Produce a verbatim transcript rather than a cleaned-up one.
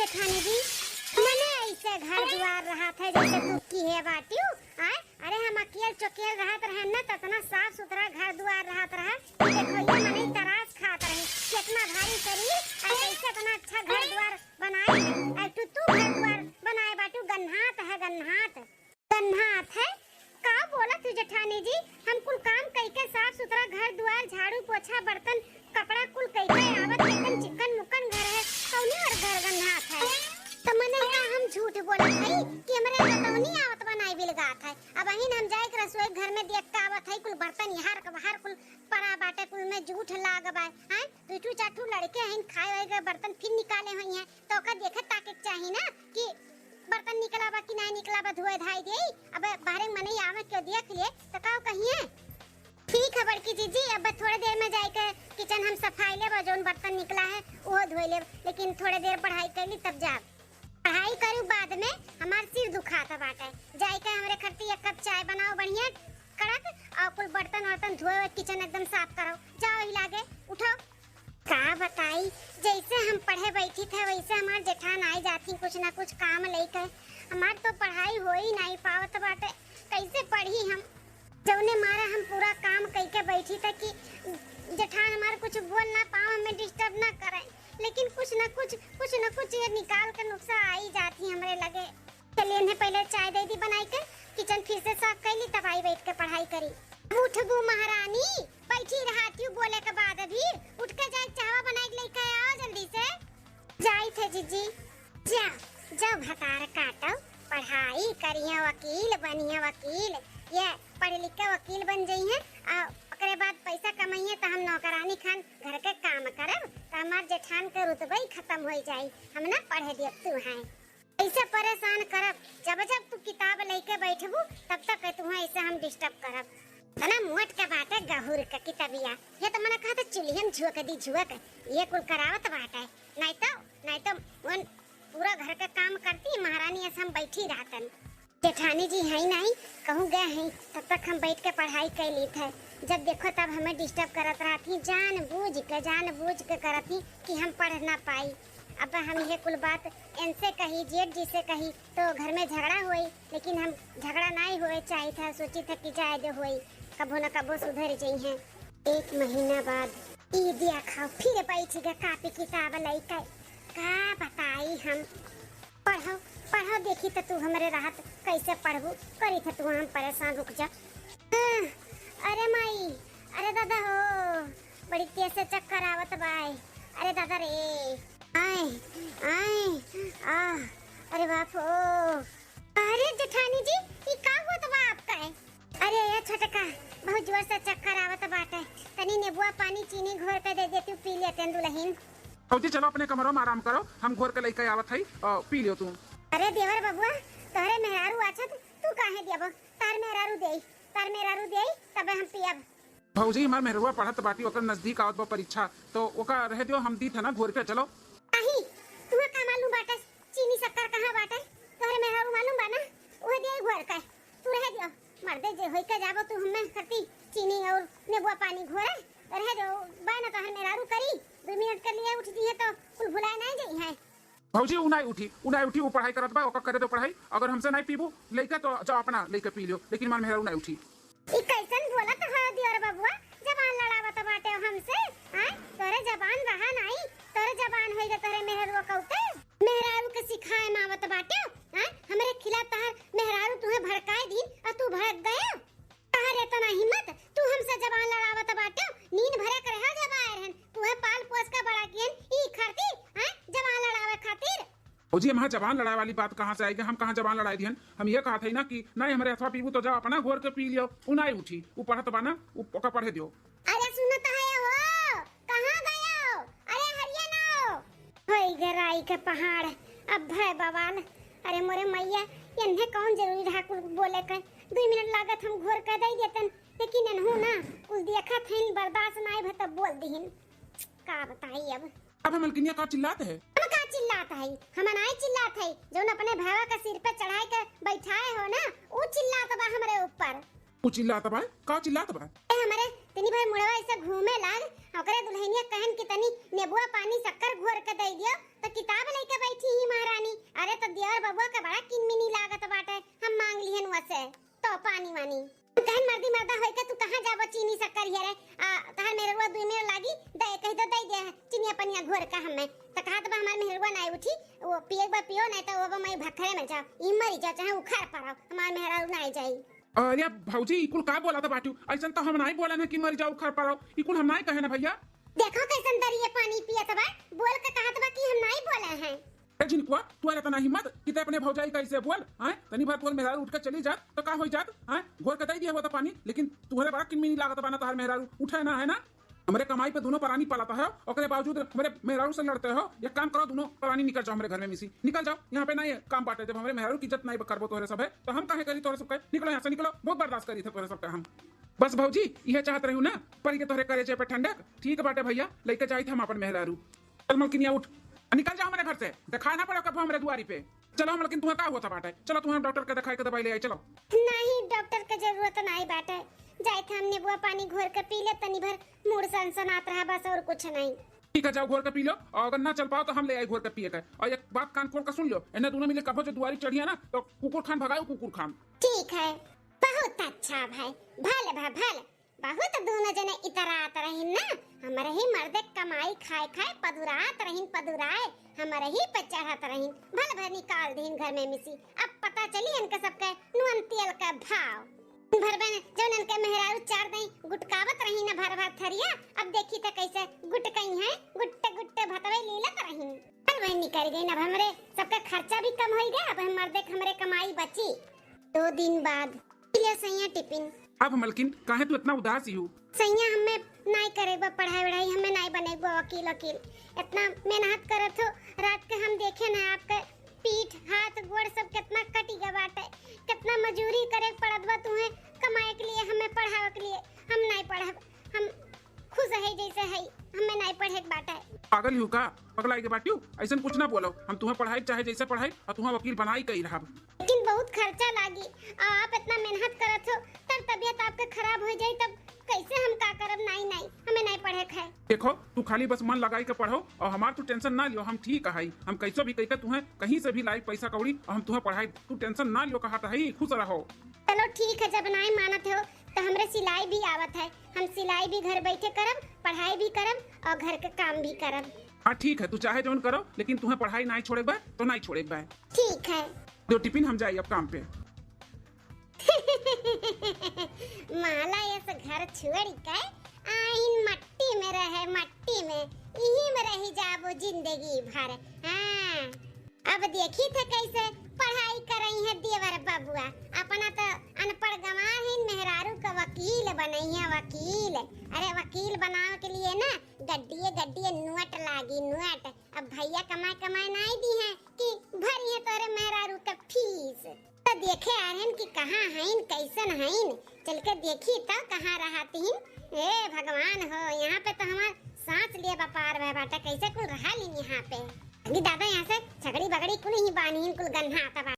जेठानी जी, मने ऐसे घर दुआर रहत है जैसे तू किहे बाटिउ, आय? अरे हम अकेल चोकेल रहत रहन ना, त इतना साफ सुथरा घर दुआर रहत रहा। देखो ये मनई तरास खात रही, कितना भारी शरीर, और कैसे इतना अच्छा घर दुआर बनाए है। और तू, तू घर दुआर बनाए बाटिउ, गन्हात है, गन्हात। गन्हात है? का बोलत हो जेठानी जी? हम कुल काम कइके, साफ सुथरा घर दुआर, झाड़ू पोछा, बर्तन, कपड़ा कुल कइके आवत, एकदम चिकन मुकन घर है, कौनी और घर गन्हात है? त मने का हम झूठ बोलत हई कि हमरे बतौनी आवत बा, नाई बिलगात है? अबहिन हम जाइके रसोई घर में देख के आवत हई, कुल बर्तन यहाँ के बाहर कुल पड़ा बाटे, कुल में जूठ लाग बा, हैं? दुइ ठू चार ठू लड़के हैं, खाए वाए के बर्तन फिर निकाले होइहैं, त ओका देखे ताके के चाही ना कि बर्तन निकला बा कि ना निकला बा, धोए धाई देई। अब बाहरे मनई आवे के देख ले त का कहिए? ठीक है बड़की जीजी, अब थोड़े देर में जाइके किचन हम सफाई लेब, जौन बर्तन निकला है वो धोए लेब, लेकिन थोड़े देर पढ़ाई कर ली तब जाब। पढ़ाई करू बाद में, हमार सिर दुखात बाटे। जाइके हमरे खरती एक कप चाय बनाओ बढ़िया कड़क, और कुल बर्तन वर्तन धोए, किचन एकदम साफ करो। जाओ ही लागे, उठो। का बताई, जैसे हम पढ़े बैठी थे वैसे हमार जेठान आई जाती कुछ ना कुछ काम लेके। हमार तो पढ़ाई हो ही नहीं पावत बाटे, कैसे पढ़ी हम? जौने मारे हम पूरा काम कइके बैठी थे कि जेठान हमार कुछ बोल ना पाओ, हमें डिस्टर्ब ना करे, लेकिन कुछ ना कुछ, कुछ ना कुछ ये निकाल के नुक्सा आई जाती हमरे लगे। चलिए इन्हें पहले चाय दे दी बनाई के, किचन फिर से साफ कर ली, तब आई बैठ के पढ़ाई करी। उठबू महारानी, बैठी रहा थी, बोले के बाद अभी उठ के जाए, चाहवा बनाई के लेके आओ जल्दी से। जाई थे जीजी। जा, जा भतार काटो, पढ़ाई करिए वकील, बनिए वकील, ये पढ़ लिख के वकील बन जइहैं, आ ओकरे बाद पैसा कमाइए त हम नौकरानी खान घर के काम करब, त हमार जेठान के रुतबा ही खत्म हो जाई, हम ना पढ़े देब तू हैं। ऐसे परेशान करब, जब जब तू किताब लेके बैठबू, तब तक तुहें ऐसे हम डिस्टर्ब करब। तना मोट के बाटे गहुर के किताबिया, ये तो मना कहते चूल्हे में झुक दी झुक, ये कुल करावत बाटे, नहीं तो, नहीं तो वन पूरा घर के काम करती महारानी, ऐसे हम बैठी रहतन। जेठानी जी हैं नहीं, कहूँ गए हैं, तब तक हम बैठ के पढ़ाई कर ली थे। जब देखो तब हमें डिस्टर्ब करत रहती, जान बूझ के, जान बूझ के करती कि हम पढ़ ना पाई। अब हम ये कुल बात इनसे कही, जेठ जी से कही, तो घर में झगड़ा होई, लेकिन हम झगड़ा नाई होए चाहित है, सोचित है कि जाए दे होई, कबो न कबो सुधर जइहैं। एक महीना बाद ई देखो फिर बैठ गए कापी किताब लइके, का बताई हम। पढ़ो, पढ़ो, देखी त तू हमरे रहत कैसे पढ़बू, करी थ तू हम परेशान, रुक जा। आह, अरे माई, अरे दादा हो, बड़ी तेज से चक्कर आवत बाय, अरे दादा रे। आए, आए, आ, अरे बाप हो। अरे जेठानी जी, ई का होत बा आपका है? अरे ये छोटका, बहुत जोर से चक्कर आवत बाटे, तनी नेबुआ पानी चीनी घोर के दे देती, पी लेते दुल्हन। भौजी चलो अपने कमरा में आराम करो, हम घोर के लेके आवत हई, अ, पी लियो तू। अरे देवर बबुआ, तोहरे मेहरारू आछत, तू काहे दियाबो? तार मेहरारू देई, तार मेहरारू देई, तबे हम पियब। भौजी, हमार मेहरुआ पढ़त बाटी, ओकर नजदीक आवत बा परीक्षा, तो ओका रहे दियो, हम दी थे ना घोर के, चलो। आही, तुम्हें का मालूम बाटे, चीनी शक्कर कहाँ बाटे? तोहरे मेहरारू मालूम बा ना, उहे दिए घोर के, तू रहे दियो। मर्दे जे होई के जाबो तू हमें खती चीनी और नेबुआ पानी घोरे, रहे दियो, बा ना तोहर मेहरारू करी, दो मिनट के लिए उठ दिए तो कुल भुलाए नहीं जाई है। भौजी, उ नाई उठी, उ नाई उठी, उ पढ़ाई करत बा, ओका करे दो पढ़ाई। अगर हमसे नाई पीबू लइका तो जाओ अपना लइका पी लियो, लेकिन हमार मेहरारू नाई उठी। ई कैसन बोलत हो दियोर बबुआ, जबान लड़ावत बाटे हमसे, हैं? तोरे जबान रहा नाई, तोरे जबान होई रे तोरे मेहरुआ कौते। मेहरारू के सिखाए मावत बाटे, हैं? हमरे खिलाफ तहार मेहरारू तुहे भड़काए दिन और तू भड़क गए। तहार इतना हिम्मत, तू हमसे जबान लड़ावत बाटे, नींद भरे करे हो जब आए रहन, तुहे पाल पोस के बड़ा कियन, ई खातिर, हैं? जबान लड़ावे खातिर। भौजी, हम यहाँ जबान लड़ाए वाली बात कहाँ से आएगी? हम कहाँ जबान लड़ाए दिहन? हम ये कहत हई ना कि नाई हमरे हथवा पीबू तो जाओ अपना घोर के पी लियो। उ नाई उठी, उ पढ़त बा ना, उ ओका पढ़े दियो। अरे सुनत है हो, कहाँ गयो? अरे हरिया ना हो। होई गराई के पहाड़, अब भय बवाल। अरे मोरे मैया, एन्हे कौन जरूरी रहा कुल बोले के? दुई मिनट लागत हम घोर के दे देतन, लेकिन एनहू ना कुल देखत हईन, बर्दाश्त नाई भा तब बोल दिहिन। का बताई अब? अब हम मलकिनिया का चिल्लात है? हम का चिल्लात है? हम नाई चिल्लात है, जौन अपने भैया के सिर पे चढ़ाए के बैठाए हो ना, उ चिल्लात बा हमरे ऊपर। उ चिल्लात बा? का चिल्लात बा? ए हमरे तनी भर मुड़वा ऐसे घूमे लाग, ओकरे दुल्हनिया कहन कि तनी नेबुआ पानी शक्कर घोर के दे दियो, तो किताब लेके बैठी ही महारानी। अरे तो देवर बबुआ के बड़ा किनमिनी लागत बाटे, हम मांग लिहन वसे तो पानी वानी। कहन मर्दी मर्दा होइके तू कहाँ जाबो चीनी शक्कर हियरे? आ, तहार मेहररुआ दुई मिनट लागी, दे कही तो दे दे, चिनिया पनिया घोर के हमें। तो कहत बा हमार मेहररुआ नाई उठी, वो पिए बा पियो, नहीं तो वो बा मैं भखरे में जाओ, ई मरी जाओ, चाहे उखड़ पड़ो, हमार मेहरारू नाई जाई। अरे भौजी, ई कुल का बोलत बाटू? अइसन तो हम नाई बोलन है कि मर जाओ, उखड़ पड़ो। ई कुल हम नाई कहे ना भैया। देखो कैसन दरिये पानी पियत बा, बोल के कहत बा कि हम नाई बोले हैं। ए झिनकुआ, तू अरे तना हिम्मत कि ते अपने भौजाई का ऐसे बोल, हैं? तनी भर तोर मेहरारू उठ के चली जात तो का होई जात, हैं? घोर के दे दिया हुआ था पानी, लेकिन तुहरे बड़ा किनमिनी लागत बा ना, तोहर मेहरारू उठे ना, है ना? हमरे कमाई पे दोनों परानी पलत है, ओकरे बावजूद हमरे मेहरारू से लड़ते हो। एक काम करो, दोनों परानी निकल जाओ हमरे घर में मिसी, निकल जाओ, यहाँ पे नहीं है काम बाटे। जब हमरे मेहरारू की इज्जत नहीं करबो तोहरे सब है, तो हम काहे करी तोहरे सब के? निकलो यहाँ से, निकलो, बहुत बर्दाश्त करी थे तोहरे सब के हम। बस भौजी, इहे चाहत रहू ना, परी के तोहरे करेजे पे ठंडक। ठीक बाटे भैया, लेके जाई थे हम अपन मेहरारू। चल मलकिनिया उठ, निकल जाओ हमरे घर से, दिखाई ना पड़ो कब हमरे दुआरी पे। चलो मलकिन, तुहे का हुआ था बाटे, चलो तुहे डॉक्टर के दिखाई के दवाई ले आई, चलो। नहीं, डॉक्टर के जरूरत नहीं बाटे, जाए थे हम नेबुआ पानी घोर के पी ले, तनी भर मूड सनसनात रहा बस, और कुछ नहीं। ठीक है, जाओ घोर के पी लो, और अगर ना चल पाओ तो हम ले आई घोर के पिए के। और एक बात कान खोल के सुन लो, इन्हें दोनों मिले कभो जो दुआरी चढ़िया ना तो कुकुर खान भगाओ, कुकुर खान। ठीक है, बहुत अच्छा भाई, भल भा भल, बहुत दोनों जने इतरात रहिन ना, हमरे ही मर्दे कमाई खाए खाए पदुरात रहिन, पदुराए हमरे ही पे चढ़त रहिन, भल भर निकाल दीन घर में मिसी। अब पता चली इनके सबके नून तेल का भाव। भर बन जौन इनके मेहरारू चार दई गुटकावत रही ना भर भर थरिया, अब देखी त कैसे गुटकई हैं, गुट्टे गुट्टे भतवे लीलत रहिन। भल वही निकल गई, अब हमरे सबका खर्चा भी कम होई गया, अब हम मर्दे के हमरे कमाई बची। दो दिन बाद, लिया सैया टिफिन। अब मलकिन, काहे तू इतना उदास ही हो? सैया, हमें नाई करे बा पढ़ाई वढ़ाई, हमें नाई बने बा वकील वकील। इतना मेहनत करत हो, रात के हम देखे ना आपके पीठ, हाथ, गोड़ सब कितना कटी गवा बाटे, कितना मजूरी करे के पड़त बा तुहे कमाए के लिए, हमें पढ़ावे के लिए। हम नाई पढ़ब, हम खुश है जैसे है, हमें नाई पढ़े के बाटे। पागल ही हो का? पगलाई के बाटियो, ऐसन कुछ ना बोलो। हम तुहे पढ़ाई चाहे जैसे पढ़ाई और तुहे वकील बनाई कही रहब। लेकिन बहुत खर्चा लागी, आ, आप इतना मेहनत करत हो, तब तबियत आपके खराब हो जाई, तब कैसे हम का करब? नाई, नाई, हमें नाई पढ़े के है। देखो, तू खाली बस मन लगाई के पढ़ो और हमार तू टेंशन ना लियो, हम ठीक है। हम कैसो भी कइके तुहे कहीं से भी लाई पैसा कौड़ी और हम तुहे पढ़ाई, तू टेंशन ना लियो, कहा तो है, खुश रहो। चलो ठीक है, जब नाई मानत हो तो हमरे सिलाई भी आवत है, हम सिलाई भी घर बैठे करब, पढ़ाई भी करब और घर के काम भी करब। हाँ ठीक है, तू चाहे जौन करो, लेकिन तुहे पढ़ाई नाई छोड़े के बा तो नाई छोड़े के बा। ठीक है। दो टिफिन, हम जाई अब काम पे। माला यस घर छोड़ी के आइन मट्टी में रहे, मट्टी में, इही में रही जाबो जिंदगी भर। हाँ, अब देखी थे कैसे पढ़ाई करई है देवर बबुआ। अपना तो अनपढ़ गंवार है, मेहरारू का वकील बनई है, वकील। अरे वकील बनावे के लिए ना गड्डिए गड्डिए नोट लागी, नोट। अब भैया कमाए कमाए नाई दी हैं कि भरी है तोरे मेहरारू के फीस। तो देखे आ रहन कि कहाँ हईन, कैसन हईन, चल के देखी तो कहाँ रहत हीन। ए भगवान हो, यहाँ पे तो हमार सांस लिए बपार भय बाटे, कैसे कुल रहा लीन यहाँ पे। अगी दादा, यहाँ से छगड़ी बगड़ी कुल ही बानी, कुल गन्हा आता बा।